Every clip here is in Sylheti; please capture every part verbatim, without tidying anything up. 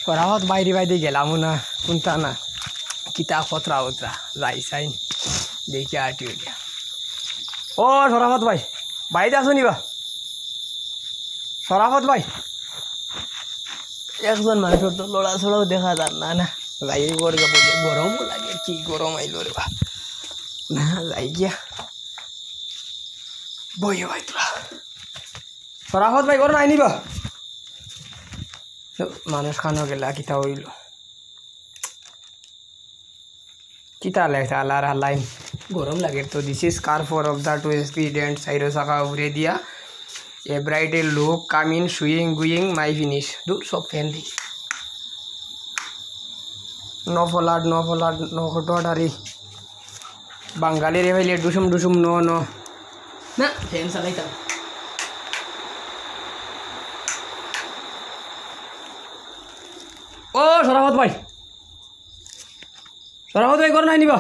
শরাফত ভাইরে বাদে গেলাম না, কুনতা না, কিতা খতরা উতরা, যাই চাই, দেখি আটি উঠি। ও শরাফত ভাই, বাড়িত আছো নি বা? শরাফত ভাই, একজন মানুষর তো লড়াচড়াও দেখা যার না, না, যাই গরমও লাগে, কি গরম আইলো রে বা, না, যাই গিয়া, বইও ভাই তোরা। শরাফত ভাই, ঘরো নাই নি বা? মানুষ খানো গেলা, কিতা অইলো? কিতা লেখা আল্লাহর হালাইন? গরম লাগে তো। This is car four of the two speed and চাইরো চাকা উফরে দিয়া। A bright look coming, swing, going, my finish. দূর সব ফ্যান দেখি। No ফলাট, no ফলাট, no ফটোয়াটারি। বাঙালিরে পাইলে ডুসুম ডুসুম ন ন। না, ফ্যান চালাইতাম। ও শরাফত ভাই, শরাফত ভাই, ঘরো নাই নি বা?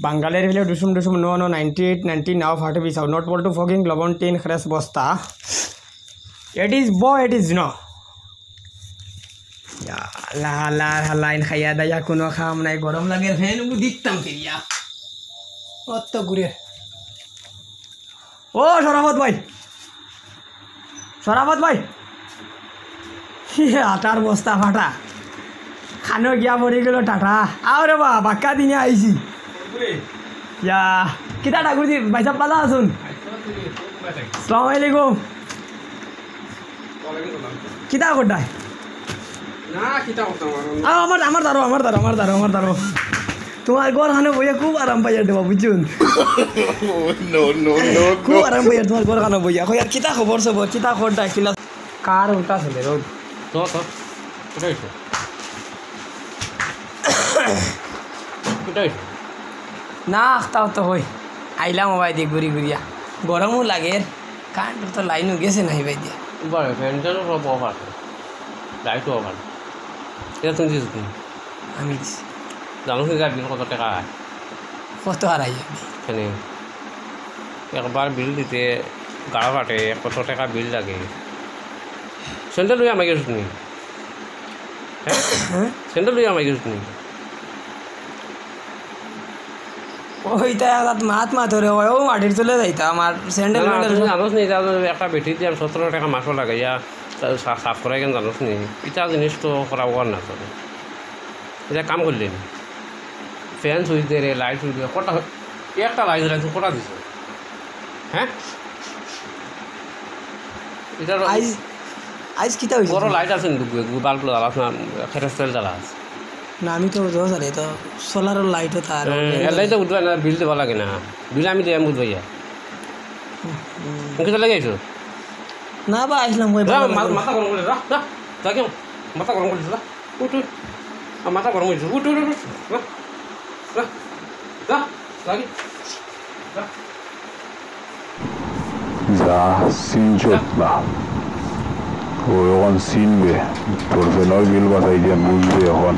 বাঙালিরে পাইলে ডুসুম ডুসুম ন ন, নাইনটি এইট নাইনটি নাও ফাটে বিছাও, not বল্টু ফগিং লবণ টিন খ্রেস বস্তা। It is bo, it is no. ইয়া, লা, লা, লা, লাইন খাইয়া দাইয়া কুনু কাম নাই, গরম লাগে, ফ্যান উবু দিতাম ফিরিয়া। অত ঘুরে। ও শরাফত ভাই, শরাফত ভাই, আটার বস্তা ফাটা, খানো গিয়া পড়ি গেল টাটা। আও রে বা, বাক্কা দিনে আইছি। ইয়া, কিতা ঠাকুরজি, ভাই সাহেব ভালা আছুন? আসসালামু আলাইকুম। কিতা করতায়? না, কিতা করতাম আর? আ, আমার, আমার দাঁড়ো, আমার দাঁড়ো, আমার দাঁড়ো, আমার দাঁড়ো। তোমার ঘর খানো বইয়া খুব আরাম পাইয়ার দেবা, বুঝছুন? No, no, no, খুব no. আরাম পাইয়ার তোমার ঘর খানো বইয়া। কই আর কিতা খবর সবর, কিতা করতায়, কিলা? কার উল্টা চলে রোদ। তো, তো, কোথায় গেছো? কোথায় গেছো? না, আখতাও তো হই। আইলাম ওবায় দি ঘুরি ঘুরিয়া। গরমও লাগে। কারেন্টর তো লাইনও গেছে না, হিবাই দিয়া। বারে, ফ্যান ট্যানও সব off আছে। লাইটও off আছে। এটা তুমি দিছো তুমি? আমি দিছি। জানো কি যার বিল কত টাকা হয়? কত আর আই? এখানে একবার বিল দিতে গাড়া ফাটে, কত টাকা বিল লাগে। স্যান্ডেল লইয়া আমাকে গেছো তুমি? হ্যাঁ? হ্যাঁ? স্যান্ডেল লইয়া আমাকে গেছো তুমি? ওইটা এক হাত মাত মাত রে ভাই, ও মাটির তলে যাইতা, আমার স্যান্ডেল না, না, ম্যান্ডেল তুমি সব। জানোস নি, এটা আমি একটা ব্যাটারি দিয়ে আমি সতেরো টাকা মাসও লাগাইয়া তা সা-, সাফ করাই কেন জানোস নি? এটা জিনিস তো করা ওয়ার না তো। এটা কাম করলে নি। ফ্যান সুইচ দে রে, লাইট সুইচ দে, কটা হ-, একটা লাইট জ্বালাইছো, কটা দিছো? হ্যাঁ? এটা র-, আইজ, আইজ কিতা হইছে বড় তোমার? লাইট আছে কিন্তু, গু-, গু-, বাল্ব জ্বালাস না, খেরেস্তাল জ্বালাস। না, আমি তো বুঝতে পারি, তো সোলার লাইটও তার হ্যাঁ, ওই এর লাইটে উঠবে না, বিল দেওয়া লাগে না। বিল আমি দেই, আমি বুঝবো ইয়া। হুম, হুম। মুখে চলে গেছো? না বা, আইসলাম কই, যা, ভালো মা-, লাগে। মাথা গরম করে, যা, যা, যা কেউ? মাথা গরম করে, যা। উঠ, উঠ। আর মাথা গরম হয়েছে। উঠ, উঠ, উঠ, উঠ। যা, যা, যা, যা, যা। যা, সিনচোত না। ও এখন চিনবে। তোর ফেনর বিল বাঁচাই দিয়ে বুঝবে এখন।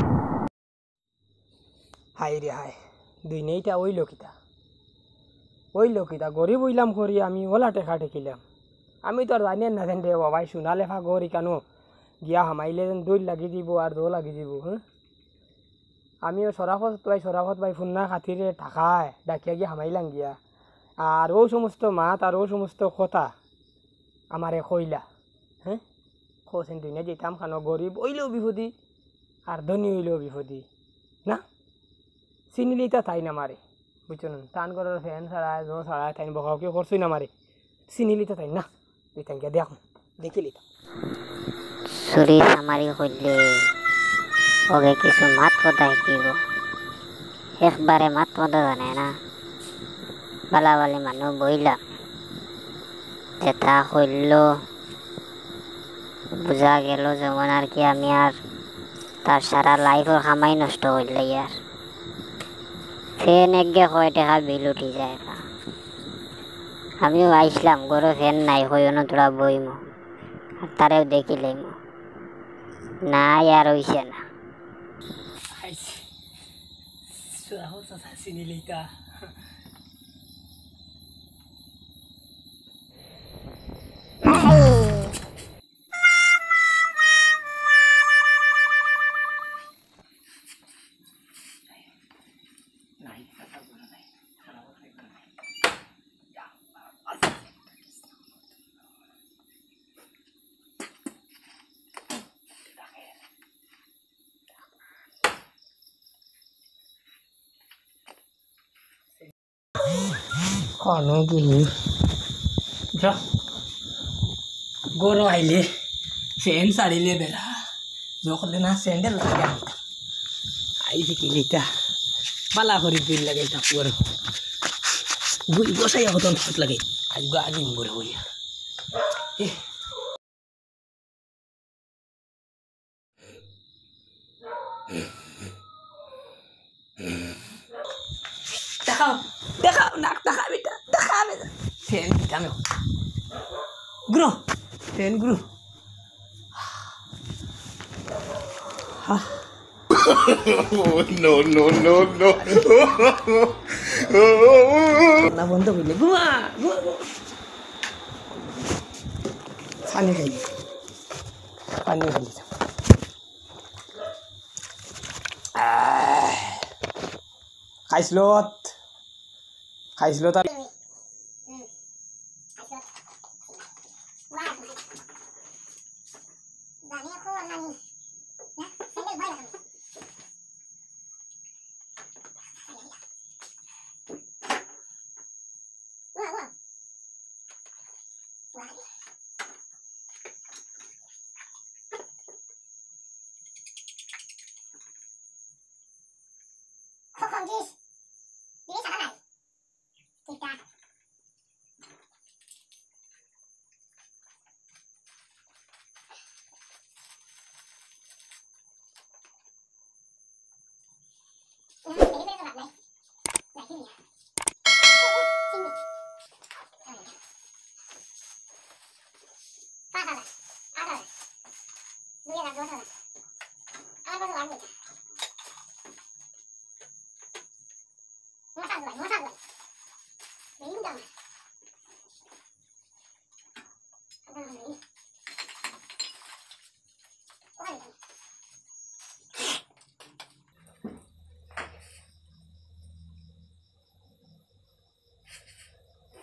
হায় রে হায়, দুই নেইটা ওই লোকিতা। ওই লোকিতা, গরিব হইলাম করি আমি ওলা টেকা ঠেকিলাম। আমি তো আর জানি না যেন রে বাবাই সোনা লেফা গরি কানো গিয়া হামাইলে যেন দই লাগি দিব আর দো লাগি দিব, হ্যাঁ? আমিও শরাফত ভাই, শরাফত ভাই ফুন্না খাতিরে ঠাকায় ডাকিয়া গিয়া হামাইলাম গিয়া। আর ও সমস্ত মাত আর ও সমস্ত কথা আমারে কইলা, হ্যাঁ? কছেন দুনিয়া যেতাম খানো গরিব হইলেও বিপদি, আর ধনী হইলেও বিপদি। না, চিনিলিতা তাই না মারে, বুঝছো না? তান ঘরর ফ্যান ছাড়া, জো ছাড়া, তাই বকাবকি করছই না মারে। চিনিলিতা তাই না, তুই তাই গিয়া দেখ, দেখিলি তো। চুরি চামারি করলে ওকে কিছু মাত কথা শিখিব। একবারে মাত কথা জানে না। বালাবালি মানুষ বইলাম। যেটা করলো বুঝা গেল যেমন আর কি আমি আর তার সারা লাইফর কামাই নষ্ট করলে ইয়ার। ফেন একগে কয় টাকা বিল উঠি যায় না। আমিও আইসলাম, ঘরো ফেন নাই, কই অনো তোরা বইমু। আর তারেও দেখি লইমু। না, ইয়ার হইছে না। কানো গেলি? যা। গরম আইলে ফ্যান ছাড়িলে বেড়া। যখন না স্যান্ডেল লাগাই। আই দেখি লিতা। বালা করি বিল লাগাই তা পুয়ার। গুই বসাই এখন হাত লাগাই। আজ গো আগে মরে হইয়া। এ। দেখাও, দেখাও, নাক দেখাও বেটা, দেখাও বেটা। ফ্যান দিতাম এখন। গুরু, ফ্যান গুরু। হা। No, no, no, no. না বন্ধ করলে। ঘুমা, ঘুমা, ঘুমা। পানি খাই। পানি খাই। আহ। খাইছলত? খাইছলত আর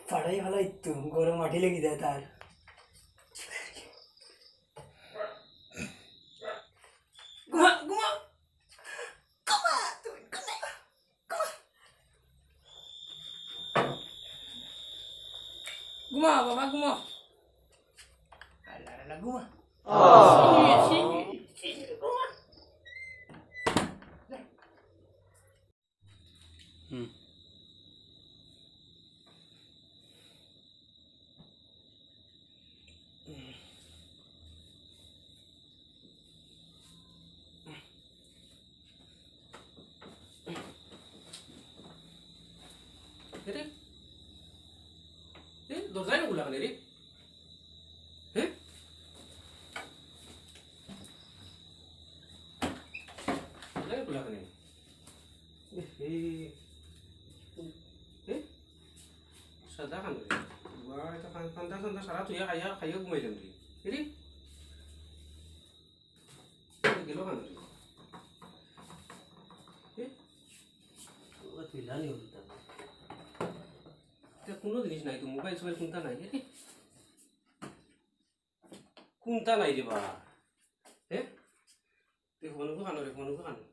ফাড়াই ফালাই তো গরম মাটি লেগে যায় তার। ঘুমা, ঘুমা। ঘুমা, তুমি ঘুমা। ঘুমা। ঘুমা, বাবা, ঘুমা। আল্লাহ, আল্লাহ, ঘুমা। হুম। এরে, এ, দরজায় খুলা কেনে রে? হ্যাঁ? দরজায় খুলা কেনে? এ, এ, এ, সাদা কান রে। বাবা, এটা কান-, কান্দা সান্দা সারা তুই খাইয়া, খাইয়া ঘুমাইলাম রে। এরে? গেল কান রে? এ? ওরা তুই জানি ওটা। এটা কোনো জিনিস নাই তো, মোবাইল সোবাইল কোনটা নাই, এ? কোনটা নাই রে বা? এ? তুই ফোন কানো রে, ফোন কানো।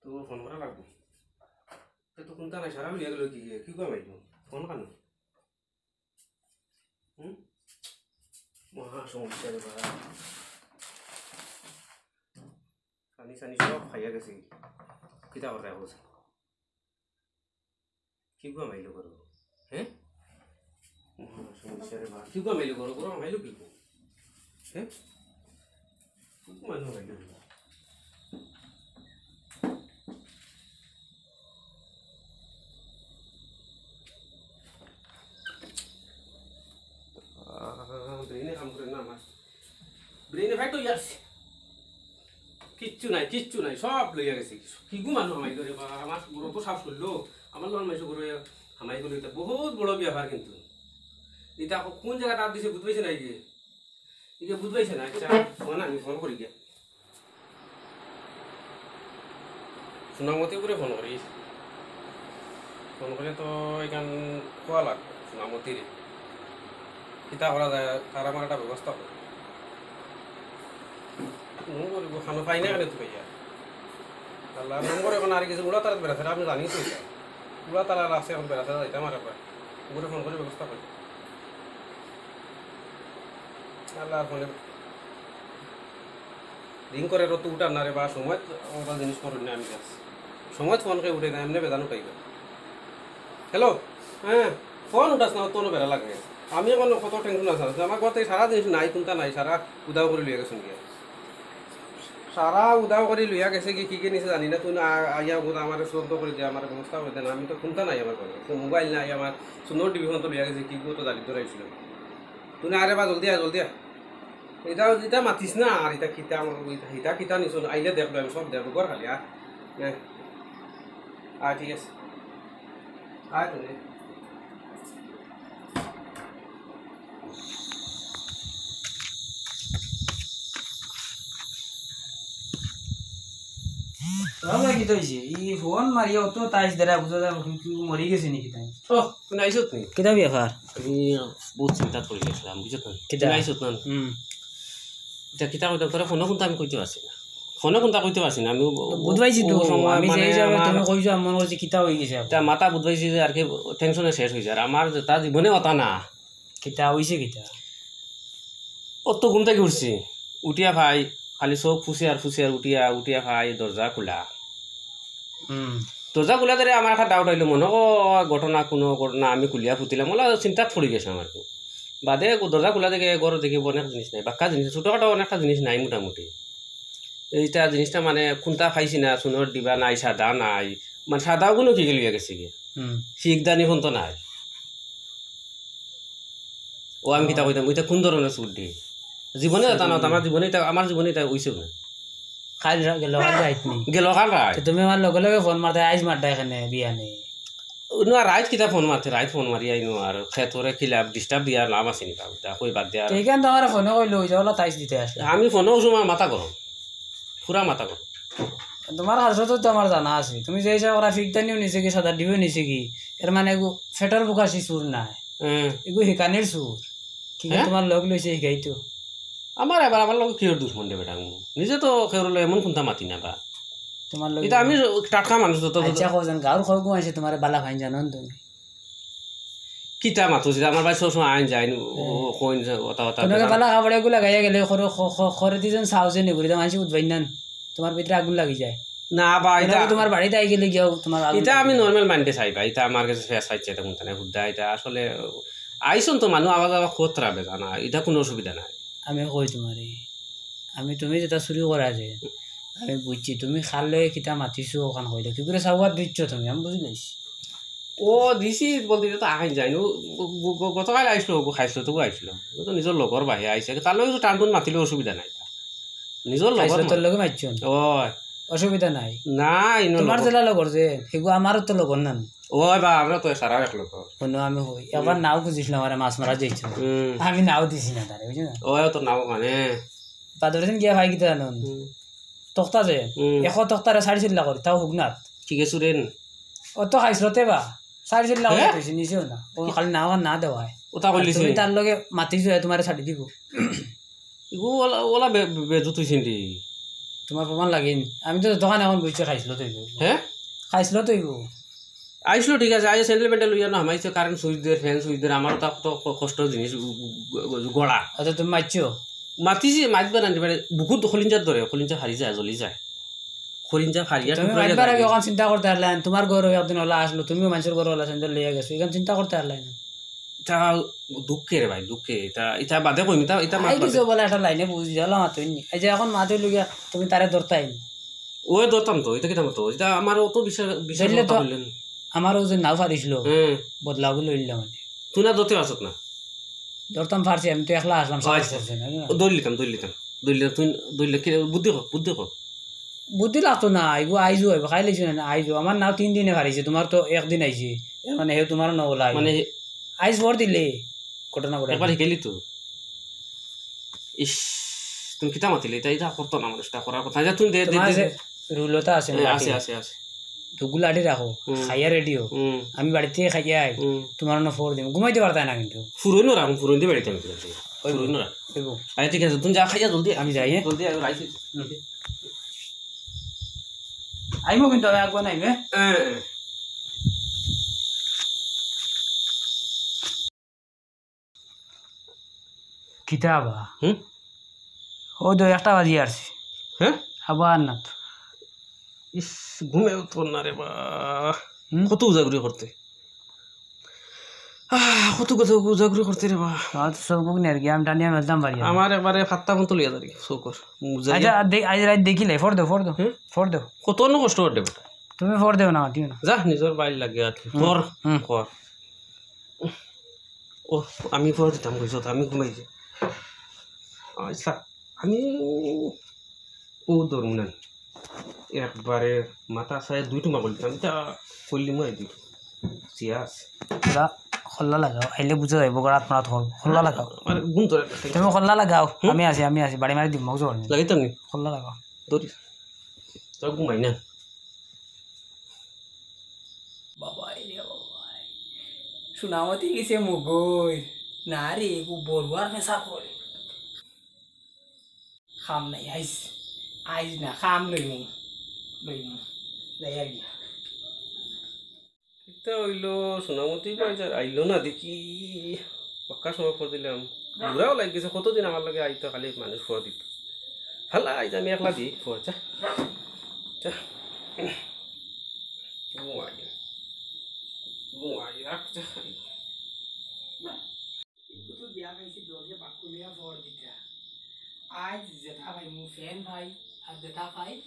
তো ফোন করা লাগবো। এ তো কোনটা নাই, সারা লইয়া গেল কি, কি কয় মাইকো? ফোন কানো? হুম? মহা সমস্যা রে বাবা। পানি সানি সব খাইয়া গেছে। কিতা করতে বলছে? কিগু আমাইলো করো? হ্যাঁ? মহা সমস্যা রে বাবা। কিগু আমাইলো করো? করো আমাইলো কিগু? হ্যাঁ? কিগু মানুষ আমাইলো করো? আহ, ব্রেইনে কাম করে না আমার। ব্রেইনে ফাইট হইয়া আছে। কিচ্ছু নাই, কিচ্ছু নাই, সব লইয়া গেছে। কিগু মানুষ হামাই করে বা আমার ঘরো তো সাফ করলো, আমার লগে মাইসো করে হামাই করলো, এটা বহুত বড় ব্যাপার কিন্তু। এটা কোন জায়গায় তার দিছে বুঝ পাইছে না এই যে? ইকে বুঝ পাইছে না, আচ্ছা, ফোন আমি ফোন করি গিয়া। সুনামতি করে ফোন করি। ফোন করে তো এখান কোয়া লাগ, সুনামতিরে। কিতা করা যায়, তার আমার একটা ব্যবস্থা কর। নম্বর খানো পাই না কেন তুই ইয়া? আল্লাহ, নম্বর এখন আর কিছু উড়া তারা বেড়াতে, আপনি জানি তো এটা। উড়া তারা লাগছে এখন বেড়াতে যাইতাম আর একবার। ওরে ফোন করি ব্যবস্থা করি। আল্লাহ, আর ফোনে রিং করে, রত উঠার না রে বা, সময় ওটা জিনিস করুন না আমি কাছে। সময় ফোন করে উঠে না, এমনি বেদান উঠাইবে। হ্যালো, হ্যাঁ, ফোন উঠাস না, তোর বেড়া লাগে। আমি এখন কত টেনশন আছে, আমার ঘর থেকে সারা জিনিস নাই, কোনটা নাই, সারা উদাও করে লইয়া গেছেন গিয়া। সারা উদাও করে লইয়া গেছে কি, কি কি নিছে জানি না। তুই না আ-, আইয়া বুধ আমার সব করে দে, আমার ব্যবস্থা করে দেন। আমি তো কোনটা নাই আমার ঘরে, তো মোবাইল নাই আমার, সুন্দর টিভি ফোন তো লইয়া গেছে, কি তো দারিদ্র হয়েছিল। তুই না আরে বা জলদি আয়, জলদি আয়। এটা, এটা মাতিস না, আর এটা কিতা আমার, এটা, এটা কিতা নিছ, আইলে দেখবে, আমি সব দেখবো, ঘর খালি, আ? হ্যাঁ। আ, ঠিক আছে। আয় তো রে। তোরা কিতা হইছে? ই ফোন মারিয়া অত তাইস দেরা বুঝা যায়, কি, কি মরি গেছে নাকি তাই? ও, তুই আইছত নি? কিতা ব্যাপার? আমি বহুত চিন্তা করি গেছিলাম, বুঝছত না? কিতা? তুই আইছত না? হুম। এটা কিতা কইতাম, তোরা ফোনে কোনটা আমি কইতে পারছি না। ফোনে কোনটা কইতে পারছি না, আমি ও-, তো বুধ পাইছি তো, ও সময় আমি মানে যেই যাবে আমার তুমি কইছো, আমি মনে করছি কিতা হয়ে গেছে। এটা মাথা বুধ পাইছি যে আর কি টেনশনে শেষ হয়ে যায়। আর আমার তা জীবনে কথা না। কিতা হইছে কিতা? অত ঘুম থেকে উঠছি, উঠিয়া ভাই খালি চোখ ফুসিয়ার ফুসিয়ার উঠিয়া, উঠিয়া ভাই দরজা খোলা। হুম। দরজা খুলা ধরে আমার একটা ডাউট আইলো, মনে হয় ঘটনা, কোনো ঘটনা আমি খুলিয়া ফুটিলাম, ওলা চিন্তাত পড়ি গেছে আমার। বাদে দরজা খুলা দেখে ঘর দেখি অনেক জিনিস নাই, বাক্কা জিনিস, ছোটোখাটো অনেকটা জিনিস নাই মোটামুটি। এইটা জিনিসটা মানে কোনটা পাইছি না, সোনার ডিবা নাই, সাদা নাই, মানে সাদা ওগুলো কি গেলিয়া গেছে গিয়ে, হুম। শিখদানি ফোন তো নাই। ও আমি কিতা কইতাম, ওইটা কোন ধরনের চুর দি? জীবনে এটা না, আমার জীবনে এটা, আমার জীবনে এটা হইছেও না। কাল রা-, গেল কাল রাইত নি? গেল কাল রাইত। তো তুমি আমার লগে লগে ফোন মারতে, আইজ মারতা এখানে বিয়ানে। ও না, রাইত কিতা ফোন মারতে, রাইত ফোন মারি আইনো আর খেতরে কিলা ডিস্টার্ব দিয়া লাভ আছে নি বাবু, তা কই বাদ দিয়া। তো এখান তো আমার ফোনে কইলো, ওই যে ওলা তাইস দিতে আসলে। আমি ফোনে ওই সময় মাথা গরম, পুরা মাথা গরম। তোমার হাজরত তো আমার জানা আছে, তুমি যে হিসাবে ওরা ফিকদানিও নিছে কি, সাদা ডিবেও নিছে কি, এর মানে এগু ফেটর বুকা শিশুর নাই, হুম। এগু হিকানির সুর। কি হ্যাঁ? তোমার লগ লইছে হিকাই তো। আমার আবার, আমার লগে কেউর দুশমন রে বেটা, আমি নিজে তো কেউর লগে এমন কোনটা মাতি না বা। তোমার লগে এটা আমি টাটকা মানুষ তো, তো, তো। আচ্ছা, কজন গাঁর খরগু আছে তোমার বালা ফাইন জানো না তুমি? কিতা মাতো, যেটা আমার ভাই সবসময় আইন যায়, ও, ও, হ্যাঁ। কইন যে, ওটা, ওটা, তোমাকে ওটা। বালা খাবারে গুলা গাইয়া গেলে খরে, খ-, খ-, খরে দিজন সাহসে নিগুড়ি দাম আনছি উঠবাই না। তোমার ভিতরে আগুন লাগি যায়। না বা, ওনারা এটা তোমার বাড়িতে আই গেলে গিয়াও তোমার আগুন এটা লাগে। আমি নরমাল মাইন্ডে চাই বা, এটা আমার কাছে ফেস পাইছে, এটা কোনটা নাই, হুদ্দা, এটা আসলে আইসন তো মানুষ আবার আবার খোতরা বেজা না, এটা কোনো অসুবিধা নাই। আমি কই তোমারে, আমি তুমি যেটা চুরি করা যে, আমি বুঝছি তুমি খাল লয়ে কিতা মাতিছো ওখান কইলে, কি করে সাউয়াত দিচ্ছ তুমি, আমি বুঝি লাইছি। ও দিছি বলতে এটা তো আইন যায়, ও গ-, গ-, গ-, গতকাল আইসলো, ও খাইছিল তো আইসলো, ও তো নিজের লগর বাহে আইসে, তার লগে তো টান টুন মাতিলে অসুবিধা নাই। নিজর লগর খাইছলতর লগে মাতছইন? অয়। অসুবিধা নাই। না, ইনো তোমার লগর। যেলা লগর যে, হেগু আমারও তো লগর নান। অয় বা, আমরা তো সারা এক লগর। হুনো আমি কই, একবার নাও খুঁজিছিল আমারে মাছ মারা যাইতো। হুম। আমি নাও দিছি না তারে, বুঝছো না? অয় তো নাও মানে। বাদর দিন গিয়া ভাই কিতা জানো? হুম। তক্তা যে, হুম। এশ তক্তারে চারি চিল্লা করি, তাও হুক না। ঠিক আছে রে। অত খাইছলতে বা, চারি চিল্লা করি হ্যাঁ? থইছে, নিচেও না। ও খালি নাও আর না দেওয়া হয়। ওটা আর কইলিস তুমি নি? তার লগে মাতিছো, তোমারে ছাড়ি দিব। ইগু ওলা, ওলা বে-, বে-, বেজুত হইছেন রে। তোমার প্রমাণ লাগেনি। আমি তো দোকান এখন বইছে খাইছিল তো ইগু। হ্যাঁ? খাইছিল তো ইগু। আইসলো ঠিক আছে, আইয়া স্যান্ডেল প্যান্ডেল লইয়া না হামাইছে, কারেন্ট সুইচ দের, ফ্যান সুইচ দের, আমারও তা কত ক-, কষ্ট জিনিস উ-, উ-, উ-, গড়া। আচ্ছা, তুমি মারছো? মাতিছি, মাতবে না, মানে, বুকুত খলিঞ্জার ধরে, খলিঞ্জা ফারি যায়, জ্বলি যায়। খলিঞ্জা ফারিয়া তুমি টুকরা মাতবার আগে যায়। ওখান চিন্তা করতে পারলেন, তোমার ঘরে একদিন ওলা আসলো, তুমিও মানুষের ঘরে ওলা স্যান্ডেল লইয়া গেছো, এখান চিন্তা করতে পারলেন। ইতা দুঃখে রে ভাই, দুঃখে। ইতা, ইতা বাদে কইম, ইতা, ইতা মাত আই বাদে। কিছু বলে একটা লাইনে বুঝি গেল মাতুইনি। এই যে এখন মাতুই লুগিয়া তুমি তারে ধরতাই নি। ওই ধরতাম তো, ইতা কিতা মাতো? ইতা আমার অত বিশ্বাস, বিশ্বাস ধরলে কথা তো বললেন। আমারও যে নাও পারিছিল, হুম। বদলাবো লইলাম আমি। তুই না ধরতে পারছত না? ধরতাম পারছি, আমি তো একলা আসলাম, ও সাহস আচ্ছা। করছে না, না? ও ধরে নিতাম, ধরে নিতাম। ধরে নিতাম, তুই ধরে নিলে কি বুদ্ধি কর, বুদ্ধি কর। বুদ্ধি লাগতো না, আইবো, আইজো, আইবো, খাই লাইছো না, আইজো। আমার নাও তিন দিনে পারিছে, তোমার তো একদিন আইছে। এর মানে হে তোমার নগলা আইবো। মানে আইজ ভর দিলে ঘটনা ঘটে। একবার হিকেলি তো। ইস, তুমি কিতা মাতিলে? ইতা, ইতা করতো না মানুষটা, করার কথা। আচ্ছা, তুমি দে, দে, তোমার দে, যে দে। রুলতা আছে এ, না, আছে, ঠিক আছে। আছে, আছে। দুগু লাঠি রাখো, হুম। খাইয়া রেডিও। হুম। আমি বাড়িতে খাইয়া আই, হুম। তোমার অন্য ফোর দিম। ঘুমাইতে পারতায় না কিন্তু। ফুরইনো রাখুন, ফুরইন দিয়ে বাড়িতে আমি ঘুমাইতে। ওই ফুরইনো রাখ। ওই বউ। আচ্ছা, ঠিক আছে, তুমি যা খাইয়া জলদি আয়। আমি যাই, হ্যাঁ? জলদি আয়, রাইস হইছে। হুম। আইমু কিন্তু আমি আগুয়া নাইমু, হ্যাঁ? হ্যাঁ। কিতা বা? হুম? ও তো একটা বাজি আসছে। হ্যাঁ? আবার না তো। ইস, ঘুমে উঠতো না রে বা। হুম? কত উজাগুড়ি করতে। আহ, কত কথা উজাগুড়ি করতে রে বা। আমার তো চোখ বুক নেই আর কি, আমি টানিয়া মেলতাম পারি না। আমার একবারে ফাত্তা মতো লইয়া যার কি, চোখর। আচ্ছা, আর দে-, আজ রাত দেখিলে, ফোর দেও, ফোর দেও। হুম? ফোর দেও। কত অন্য কষ্ট করতে বেটা। তুমি ফোর দেও না, দিও না। যা, নিজর বাইর লাগে আর কি। হুম, ফোর, হুম। ফোর। ও, আমি ফোর দিতাম কইছো তো, আমি ঘুমাই যাই। আচ্ছা, আমি ও ধরমু না। একবারে মাথা চাই দুই টুমা করতাম, ইটা করলি মই দুই। সিয়াস। তোরা খল্লা লাগাও, আইলে বুঝা যাইব, গড়াত মারাত হল। খল্লা লাগাও। আরে, ঘুম ধরে না। তুমি খল্লা লাগাও, হুম? আমি আছি, আমি আছি, বাড়ি মারি দিম, মগজ বাড়ি। লাগাইতাম নি? খল্লা লাগাও। ধরি। তো ঘুমাই না। বাবা, এই রে বাবা। সোনামতি গেছে মগই। না রে, এগু বড়ুয়ার পেশা করে। খাম নাই, আইজ। আইজ না, খাম লইমু। লইমু। যাই আর কি। কিতা অইলো, সোনামতি ভাই যার আইলো না দেখি। পাক্কা সময় ফোন দিলাম। বুড়াও লাগি গেছে, কতদিন আমার লগে আইতো, খালি মানুষ ফোন দিত। হালা, আইজ আমি একলা দি ফোন, চা। চা। ঘুমাই। ঘুমাই, রাখ, চা। এগু তো বিয়া খাইছি, দরজা বাক্কু লইয়া ফর দিতা। আইজ যেটা পাইমু, ফ্যান পাই, আর যেটা পাই,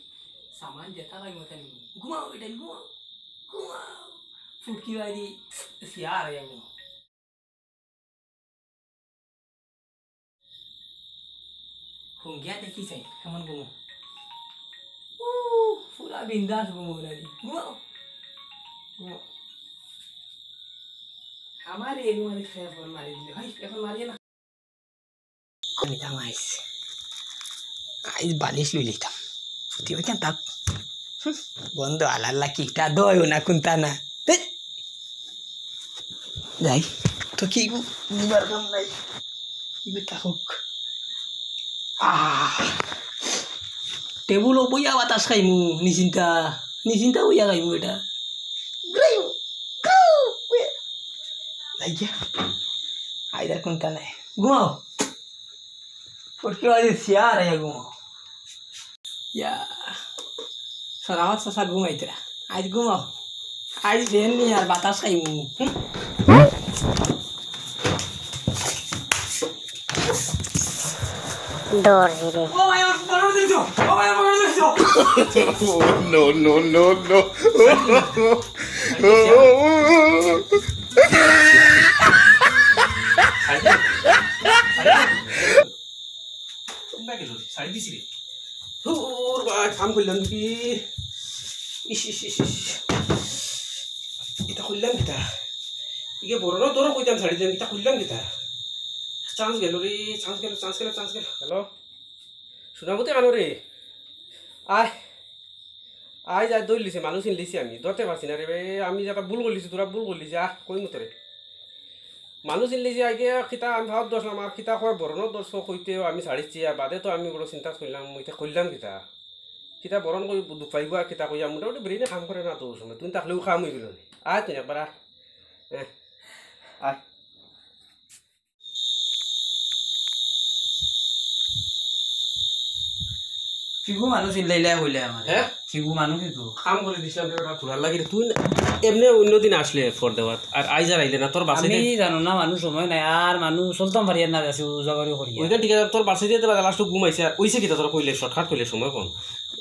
সামান যেটা পাই, মতো নিমু। ঘুমাও, বেটা, ঘুমাও, ঘুমাও। ফুটকি বাড়ি, সিয়ার হয়ে ঘুমাও। হুঙ্গিয়া দেখি চাই, কেমন ঘুমো। উ, পুরা বিন্দাস ঘুমো রে। ঘুমাও। ঘুমাও। আমার এই রুমালি খেয়ে ফোন মারি দিলে। ভাই, এখন মারিয়ে না। আমি দাম আইস। আইস বালিশ লই লইতাম। ফুটি ওই কেন তাক? হুম, বন্ধ আলাল্লা কিটা দয় না কুন্তা না। ধ্যাৎ। যাই, তো কি গো, নিবার কাম নাই। কি গো, থাকুক। আহ, টেবুলো বইয়া বাতাস খাইমু, নিশ্চিন্তা, নিশ্চিন্তা বইয়া খাইমু এটা। গ্রিউ, গ্রিউ, গ্রিউ। লাগিয়া। আইদার কোনটা নাই। ঘুমাও। উঠকে বাজে সিয়ার আইয়া ঘুমাও। ইয়া। সারা হাত সাসার ঘুমাইতরা। আইজ ঘুমাও। আইজ ফ্যান নিয়া আর বাতাস খাইমু। হুম? ডর রে। ও ভাই, আমার পকেট দেখছো? ও ভাই, আমার পকেট দেখছো? No, no, no, no. কোনটা গেল রে? শাড়ি দিছি রে। ওর বা, কাম করলাম কি? ইস, ইস, ইস, ইস। এটা করলাম কিতা? ইগে বড় না, তোরা কইতাম শাড়ি দিলাম, এটা করলাম কিতা? চান্স গেল রে, চান্স গেল, চান্স গেল, চান্স গেল। হ্যালো, সোনামতি কানো রে? আয়। আইজ আইজ ধরলিছে, মানুষ চিনলিছি আমি, ধরতে পারছি না রে বে, আমি যে একটা ভুল করলিছি, তোরা ভুল করলিছি, আহ, কইমু তোরে। মানুষ চিনলিছি আগে, কিতা আমি ভাবত ধরছিলাম, আর কিতা কয়, বরনো ধরছো কইতে আমি ছাড়িছি, আর বাদে তো আমি বড় চিন্তা করলাম, ইতা করলাম কিতা? কিতা বরন কই দুখ পাইবো আর কিতা কইয়া, মোটামুটি ব্রেইনে কাম করে না তো ওই সময়, তুই থাকলেও কাম হয়ে গেল নি। আয় তুই একবার আয়, এহ, আয়। কিগু মানুষ ইল্লা ইল্লা কইলে আমার। হ্যাঁ? কিগু মানুষ কিগু? কাম করে দিছিলাম রে, ওটা ঘুরার লাগি রে। তুই না, এমনি অন্য দিন আসলে ফর দেওয়াত। আর আইজ আর আইলে না, তোর বাসে আমি দে। জানো না, মানুষ সময় নাই। আর মানুষ চলতাম পারি আর না, যাচ্ছি উজাগরি করি। ওইখান ঠিক আছে, তোর বাসে দিয়ে দেবা, লাস্ট ঘুমাইছে। আর ওইসে কিতা তোর কইলে, শর্টকাট কইলে সময় কম।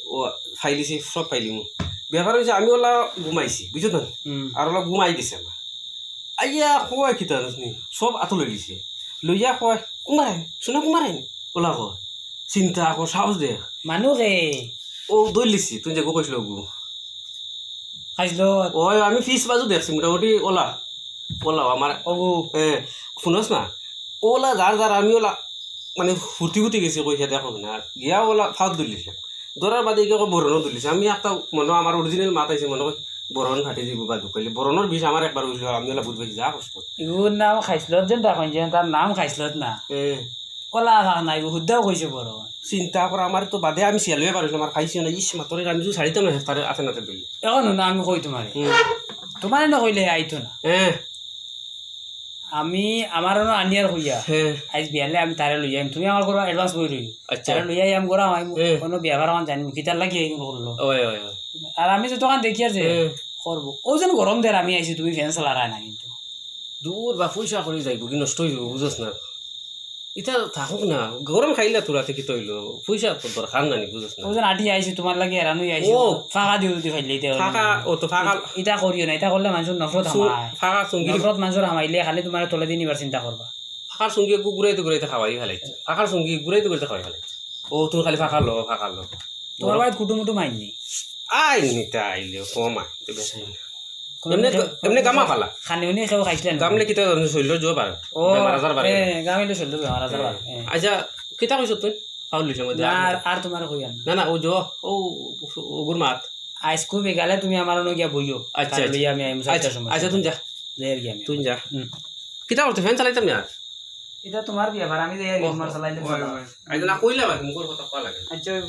ও ফাইলিছি, সব ফাইলিমু। ব্যাপার হইছে, আমি ওলা ঘুমাইছি, বুঝছো তো? হুম। আর ওলা ঘুমাই গেছে আমার। আইয়া কয় কিতা জানোস নি? সব আতো লই লিছে। লইয়া কয়, "কুমার আইন, সোনা কুমার আইন।" ওলা কয়। চিন্তা কর, সাহস দে। মানুষ রে। ও দৌড় লিছি, তুই যে গো কইছিল গো। খাইছিল। ওই আমি ফিস বাজু দেখছি মোটামুটি ওলা। ওলা আমার ওগো। এ, শুনস না? ওলা যার যার আমি ওলা মানে ফুটি ফুটি গেছি কইছে দেখো না। গিয়া ওলা ফাঁদ দৌড় লিছে। ধরার বাদে একে বরনও তুলিছে। আমি একটা মনে হয় আমার অরিজিনাল মাত আইছে, মনে হয় বরন ফাটি দিব বা দুখ পাইলে। বরনর বিষ আমার একবার হইছিল, আমি ওলা বুঝ পাইছি, যা কষ্ট। ইগুর নাম খাইছলত যেন রাখইন, যেন তার নাম খাইছলত না। এ। ওলা ভাগ নাই, হুদ্দাও কইছে বরন। চিন্তা কর, আমার তো বাদে আমি সিয়াল হয়ে পারছিলাম, আর খাইছি না। ইস, মাতরে আমি যদি ছাড়িতাম না, তারে আতে নাতে ধরলে। এখন না, আমি কই তোমারে। হুম। তোমারে না কইলে আইতো না। এ। আমি আমার অনো আনিয়ার কইয়া, হ্যাঁ। আইজ বিয়ালে আমি তারে লইয়া আইমু। তুমি আমার ঘরো advance বই রইও। আচ্ছা। তারে লইয়া আইমু, ঘরো আইমু, হ্যাঁ। কোনো ব্যাপার আমার জানিমু, কিতার লাগি এইগুন করলো। ওই, ওই, ওই। আর আমি যতখান দেখিয়ার যে, হ্যাঁ। করবো। অউ যেন গরম দের আমি আইছি, তুমি fan চালারায় না কিন্তু। দূর বা, পয়সা করি যাইবো কি নষ্ট অইবো, বুঝছ না? ইতা থাকুক না, গরম খাইলা তো রাতে কিতা অইলো? পয়সা তো দরকার নানি, বুঝছ না? অউ যেন আটি আইছি, তুমার লাগি হেরান অই আইছি। ও। ফাঁকা দিও যদি খাইলে ইতা অইলো ফাঁকা, না। ও তো ফাঁকা। ইতা করিও না, ইতা করলে মানষর নফরত চু-, হামায়। ফাঁকা চুঙ্গি। নফরত মানষর হামাইলে খালি তুমারে তলেদি নিবার চিন্তা করবা। ফাঁকার সঙ্গে গু-, ঘুরাইতে ঘুরাইতে খাওয়াই ফেলাইছে। ফাঁকার সঙ্গে ঘুরাইতে ঘুরাইতে খাওয়াই ফেলাইছে। ও, তুমি খালি ফাঁকা লো, ফাঁকা লো। তুমার বাড়িত কুটুম মুটুম আইননি? আইননি তা আইলে, কম আইন, তো বেশ আইন। কোনো এমনে, কিছু, এমনে গামা ফালা। খানি উনি কেউ খাইছিলেন না? গামলে কিতা জানো, শরীর জোর বাড়ে। ও, বেমার আজার বাড়ে। এ, গামলে শরীর বেমার আজার বাড়ে, এ। আচ্ছা, কিতা কইছো তুই? ফাউল হইছে মধ্যে না, আর আর, আর তুমার কইয়ার না। না, না, ও জো, ও, ও, ওগুর মাত। আইজ খুব বিকালে তুমি আমার অনো গিয়া বইও। আচ্ছা, তারে আচ্ছা। লইয়া আমি আইমু চারটার আচ্ছা, সময়। আচ্ছা, তুই যা। যাই আর কি আমি। তুই যা। হুম। কিতা করতে? Fan চালাইতাম না। ইতা তুমার ব্যাপার, আমি যাই আর কি, ও, তুমার চালাইলে ওই, চালাও। ওই। আইজ না কইলাম আর কি, মুখর কথা কওয়া লাগে। আচ্ছা।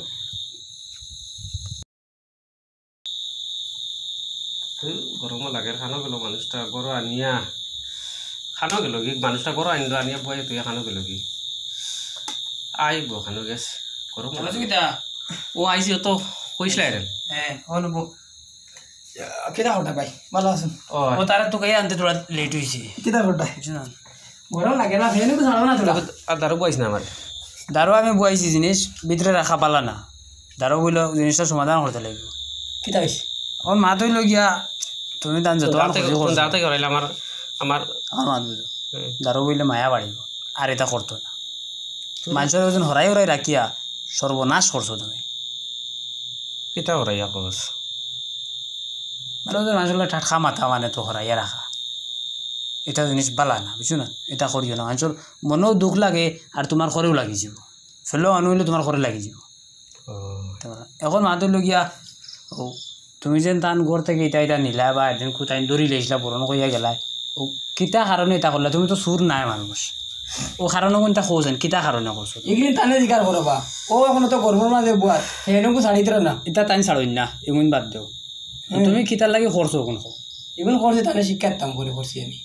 তো গরমও লাগে, খানো গেল মানুষটা, ঘরো আনিয়া। খানো গেল কি? মানুষটা ঘরো আনলো, আনিয়া বইয়া তুই খানো গেল কি? আইবো খানো গেছ। গরম চলো লাগে। সুবিধা। ও আইছি, ও তো কইসলাই রে। হ্যাঁ, অনুভব। কিতা করতা ভাই? ভালা আছইন? ও। ও তারা তো গাই আনতে থুড়া late অইছে। কিতা করতা? বুঝছো না? গরম লাগে না, fan একটু চালাও না থুড়া। আর দারু বইস না আমার। দারু আমি বইছি জিনিস ভিতরে রাখা পালা না। দারু বইলে জিনিসটা সমাধান করতে লাগবো। কিতা অইছে? অখন মাত অইলো গিয়া, তুমি তান যত দাঁতে, খুশি করছো। দাঁতে করাইলে আমার, আমার আমার মাত বুঝো। হুম। দারু বইলে মায়া বাড়িবো। আর ইতা করতো না। মানষর ওজন হরাই হরাই রাখিয়া সর্বনাশ করছো তুমি। কিতা হরাইয়া কস? মানে, ওজন মানষর লগে ঠাটকা মাতা মানে তো হরাইয়া রাখা। ইতা জিনিস বালা না, বুঝছো না? ইতা করিও না। মানষর মনেও দুখ লাগে আর তুমার করেও লাগি যাইবো। ফেলো মানু অইলে তুমার করে লাগি যাইবো। ও। অখন মাত অইলো গিয়া, ও, তুমি যেন তান ঘর থাকি ইতা ইতা নিলা বা একদিন কু-, তাইন ধরি লইছিলা, বরণ কইয়া গেলা, ও কিতা কারণে ইতা করলা? তুমি তো চুর নায় মানুষ। ও কারণে কুনটা কও যেন, কিতা কারণে করছো? ইগুইন তানে জিকার করো বা। ও অখনো তো গর্ভর মাঝে বুয়ার, হেনকু ছাড়িত্রা না। ইতা তাইন ছাড়ইন না, ইগুইন বাদ দেও। হুম। তুমি কিতার লাগি করছো অখন কও? ইগুইন করছি, তানে শিক্ষা দিতাম করি করছি আমি।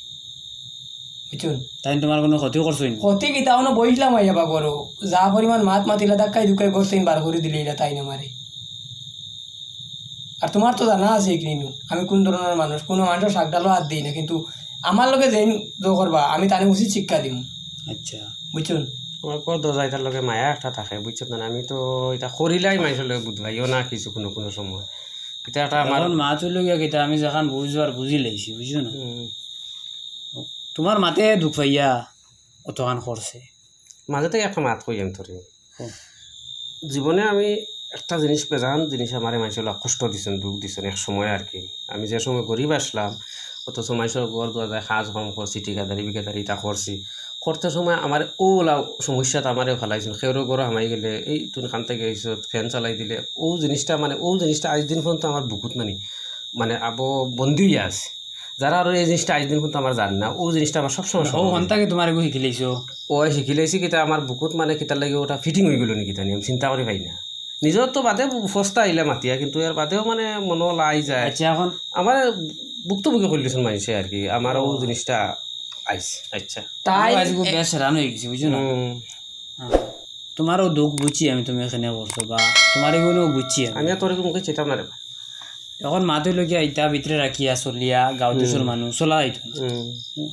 বুঝছইন? তাইন তুমার কুনু ক্ষতি করছইন? ক্ষতি কিতা, অনো বইছিলাম আইয়া বা ঘরো। যা পরিমাণ মাত মাতিলা, ধাক্কায় ধুক্কায় ঘর থাকি বার করি দিলে ইলা তাইন আমারে। আর তুমার তো জানা আছে ইগুইন, আমি কুন ধরনর মানুষ, কুনু মানষর শাকডালো আত দেই না, কিন্তু আমার লগে যেইন জো করবা, আমি তানে উচিত শিক্ষা দিমু। আচ্ছা। বুঝছইন? আমার ঘর দরজা ইতার লগে মায়া একটা থাকে, বুঝছো না? আমি তো ইতা করিলাই মানষর লগে বুঝবাইও না কিছু কুনু কুনু সময়। ইতা একটা আমার অখন মাত অইলো গিয়া কিতা, আমি যেখান বুঝবার বুঝি লাইছি, বুঝছো না? হুম। তুমার মাতে দুখ পাইয়া অতখান করছে। মাঝে থাকি একটা মাত কই আমি তোরে। হুম। জীবনে আমি একটা জিনিস, বেজান জিনিস আমারে মানষে অলা কষ্ট দিছইন, দুখ দিছইন এক সময় আর কি। আমি যে সময় গরিব আছলাম, অথচ মানষর ঘর দুয়ার যায়, কাজ কাম করছি, ঠিকাদারি বিকাদারি ইতা করছি। করতে সময় আমারে অলা সমস্যাত আমারে ফালাইছইন। কেউরর ঘরো হামাই গেলে, "এই তুই কান থাকি আইছস, fan চালাই দিলে।" অউ জিনিসটা মানে, অউ জিনিসটা আইজ দিন পর্যন্ত আমার বুকুত নানি, মানে আবো বন্দি অইয়া আছে। যারা আরো এই জিনিসটা আইজ দিন পর্যন্ত আমার জানে না, অউ জিনিসটা আমার সবসময় ও স্মরণ অয়। হন্তাকে তোমার এগু শিখিলাইছো? ও শিখিলাইছি কিতা, আমার বুকুত মানে কিতার লাগি ওটা fitting অই গেল নি কিতা নি, আমি চিন্তা করি পাই না। নিজর তো বাদে ফস্তা আইলে মাতিয়া, কিন্তু এর বাদেও মানে মনো লাই যায়। আচ্ছা, এখন আমার ভুক্তভোগী করলিছইন মানষে আর কি, আমার ও। অউ জিনিসটা আইছে। আচ্ছা। তাই আইজ খুব এ- বেশ হেরান অই গেছি, বুঝছো না? হুম। হ্যাঁ। তোমারও দুখ বুঝছি আমি, তুমি এখানে করছো বা তোমার এগুলো বুঝছি আমি। আমি আর তোর মুখে চেতাম না রে বা। এখন মাত অইলো গিয়া ইতা ভিতরে রাখিয়া চলিয়া গাঁও হুম। দেশর মানুষ চলা যাইতো না। হুম।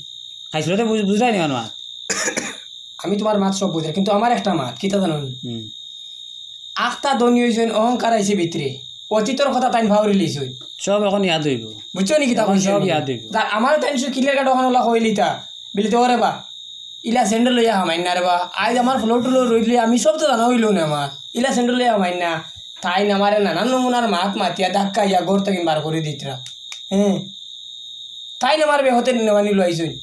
খাইছিল তো বুঝ-, বুঝাই নি আমার মাত। আমি তোমার মাত সব বুঝাই, কিন্তু আমার একটা মাত, কিতা জানো নি? হুম। আখতা ধনী অইছইন, অহংকার আইছে ভিতরে। অতীতর কথা তাইন পাউরি লিছইন। সব এখন ইয়াদ অইবো। বুঝছো নি কিতা এখন কইছি সব আমি? ইয়াদ অইবো। যা, আমার তাইন সু clear cut অখান অলা কইলিতা। বিলিতে ওরে বা। ইলা স্যান্ডেল লইয়া হামাইন না রে বা। আইজ আমার ফ্লোর টুলোর রইলে আমি সব তো জানা অইলো না আমার। ইলা স্যান্ডেল লইয়া হামাইন না। তাইন আমারে নানান নমুনার মাত মাতিয়া ধাক্কাইয়া ঘর থাকি বার করি দিতরা। হ্যাঁ। তাইন আমার বেহতে নেওয়ানি লইছইন।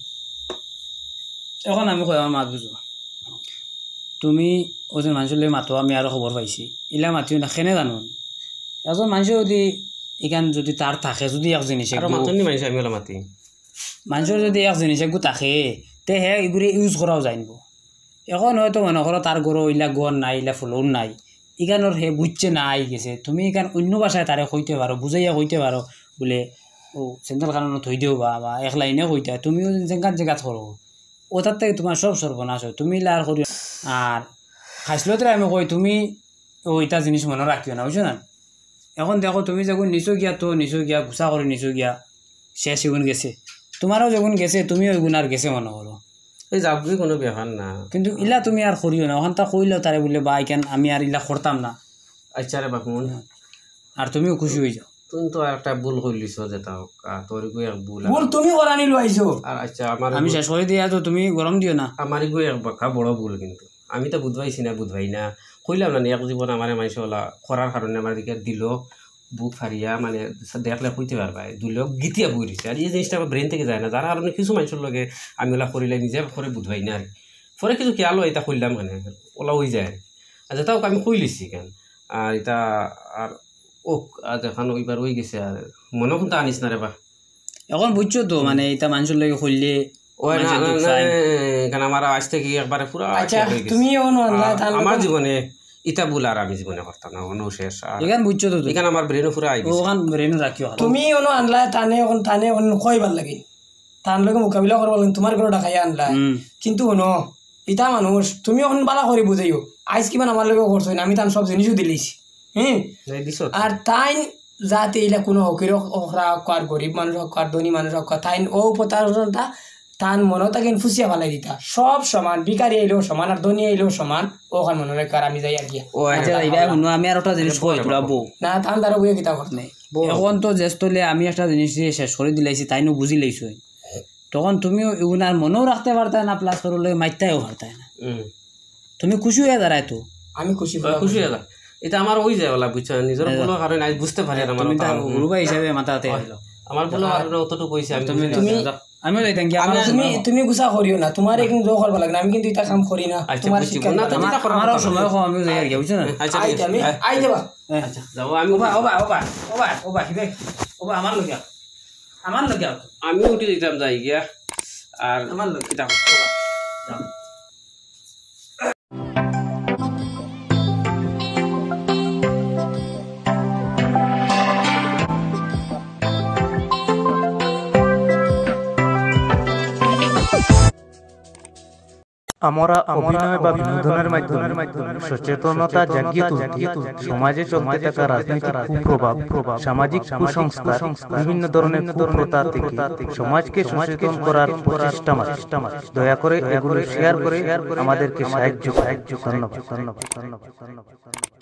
এখন আমি কই আমার মাত বুঝো। তুমি ওজন মানষর লগে মাতো, আমি আরো খবর পাইছি। ইলা মাতিও না, কেনে জানো? একজন মানষে যদি ইখান যদি তার থাকে, যদি এক জিনিস আরো একটু মাতইন নি মানষে, আমি অলা মাতি। মানষর যদি এক জিনিস একগু থাকে, তে হে ইগুরে use করাও জানবো। এখন হয়তো মনো করো তার ঘরো ইলা ঘর নাই, ইলা ফ্লোর নাই, ইখানর হে বুঝছে না, আই গেছে। তুমি ইখান অন্য ভাষায় তারে কইতে পারো, বুঝাইয়া কইতে পারো, বুলে, "ও, স্যান্ডেল খান থই দেও বা, বা এক লাইনে কইতা, তুমিও যেখান জাগাত করো।" ওটার থাকি তুমার সব সর্বনাশ অয়। তুমি ইলা আর করিও না। আর খাইছলতরে আমি কই, তুমি অউ ইতা জিনিস মনো রাখিও না, বুঝছো না? এখন দেখো, তুমি যেগুন নিছো গিয়া, তো নিছো গিয়া, গুছা করি নিছো গিয়া, শেষ ইগুন গেছে। তুমারও যেগুন গেছে, তুমিও ইগুন আর গেছে মনো করো। এই যাবগি কুনু ব্যাপার না। কিন্তু ইলা তুমি আর করিও না। অখানতা কইলেও তারে বুলে, "বা, ইখান আমি আর ইলা করতাম না।" আচ্ছা রে বাপু। আর তুমিও খুশি অইযাও। তুমি তো আর একটা ভুল করিলিছো, যেটা হোক, আর তোর ইগু এক ভুল। ভুল তুমি করানি লইছো। আর আচ্ছা, আমার আমি ভুল। শেষ করি দিয়া তো তুমি গরম দিও না। আমার ইগু এক বাক্কা বড় ভুল কিন্তু। আমি তো বুঝবাইছি না, বুঝবাই না। কইলাম না নি, এক জীবন আমারে মানষে অলা করার কারণে আমার দিকে দিল, বুক ফারিয়া, মানে, দেখলে কইতে পারবায়, দুই লোক গিতিয়া বই রইছে। আর এই জিনিসটা আমার brain থাকি যায় না, যার কারণে কিছু মানষর লগে আমি অলা করিলে নিজে করে বুঝবাই না আর কি। পরে কিছু খেয়াল অয়, ইতা কইলাম কেনে, অলা অইযায় আর কি। আর যেটা হোক, আমি কইলিছি কেন, আর ইতা আর ও, আর যেখান অইবার অইগেছে, আর মনো কুনতা আনিস না রে বা। এখন বুঝছো তো, মানে, ইতা মানষর লগে কইলে ওই না, মানষে না, দুখ না, চায়। না, না, কারণ আমার আজ থাকি একবারে পুরা আচ্ছা, ঠিক অইগেছে। তুমি অনো আনলা, আর তার আমার লগে জীবনে ইতা ভুল আর আমি জীবনে করতাম না, অনো শেষ। আর ইখান বুঝছো তো তুমি? ইখান আমার brain-ও পুরা আইগেছে। ওখান brain-ও রাখিও। তুমি অনো আনলা, তানে এখন, তানে এখন কইবার লাগি, তার লগে মোকাবিলা করবার লাগি তুমার ঘরো ডাকাইয়া আনলা। হুম। কিন্তু অনো, ইতা মানুষ, তুমি এখন বালা করি বুঝাইও। আইজ কিমান আমার লগে করছইন, আমি তান সব জিনিসও দিলিছি। হ্যাঁ? নাই, দিছো তো। আর তাইন যাতে ইলা কুনু ফকির অক-, অকরা অক আর গরিব মানুষ অক আর ধনী মানুষ অক, তাইন অউ প্রতারণাটা তান মনো থাকি ফুসিয়া ফালাই দিতা। সব সমান, ভিখারি আইলেও সমান, আর ধনী আইলেও সমান, অখান মনো রাখিও, আর আমি যাই আর কি। ও, আচ্ছা, হ্যাঁ। ইবা হুনো, আমি আর একটা জিনিস আচ্ছা, কই, বলো, তোরা বলো। বউ। না, তান তারা বইয়া কিতা করতে নাই। বলো। এখন তো যেস্তলে আমি একটা জিনিস দিয়া শেষ করি দিলাইছি, তাইনও বুঝিলাইছইন। তখন তুমিও ইগুন আর মনেও রাখতে পারতায় না, plus করলে মাইরতায়ও পারতায় না। হুম। তুমি খুশি অইয়া দাঁড়ায় তো। আমি খুশি অইয়া, খুশি অইয়া যা। ইতা আমার অইযায় অলা, বুঝছো? নিজর হ্যাঁ। ভুলর কারণে আইজ বুঝতে পারি আর আমার তুমি কথা। তার হুম। গুরু ভাই হিসাবে মাথা হাতে অয়। দিলাও। আমার ভুলর কারণে অতটুকু অইছে, আমি তুমি, বুঝি না। তুমি, যাও। আমিও যাইতাম গিয়া, আমি আমার তুমি, তুমি গুছা করিও না, তুমারে কিন্তু জোর করবা লাগে না, আমি কিন্তু ইতা কাম করি না, আচ্ছা, তুমার বুঝছি। শিক্ষা না, দিবা তুমি না। ইতা করো না, আমারও সময় কম, আমি যাই আর কি, বুঝছো না? আচ্ছা, আমার, ঠিক আছে। তুমি, হ্যাঁ। আই যাবা। হ্যাঁ। আচ্ছা, যাও, আমি ওবা, ওবা, ওবা, ওবা, ওবা, হিরে। ওবা, আমার লগে আও। আমার লগে আও। আমি উঠি দিতাম যাই গিয়া। আর আমার লগে। যাও, ওবা, যাও। আমরা অভিনয় বা বিনোদনের মাধ্যমে সচেতনতা জাগিয়ে তুলতে, সমাজে চলতে থাকা রাজনৈতিক কুপ্রভাব, সামাজিক কুসংস্কার, বিভিন্ন ধরনের কুপ্রথা থেকে সমাজকে সচেতন করার প্রচেষ্টা মাত্র। দয়া করে এগুলো share করে আমাদেরকে সাহায্য করুন। ধন্যবাদ।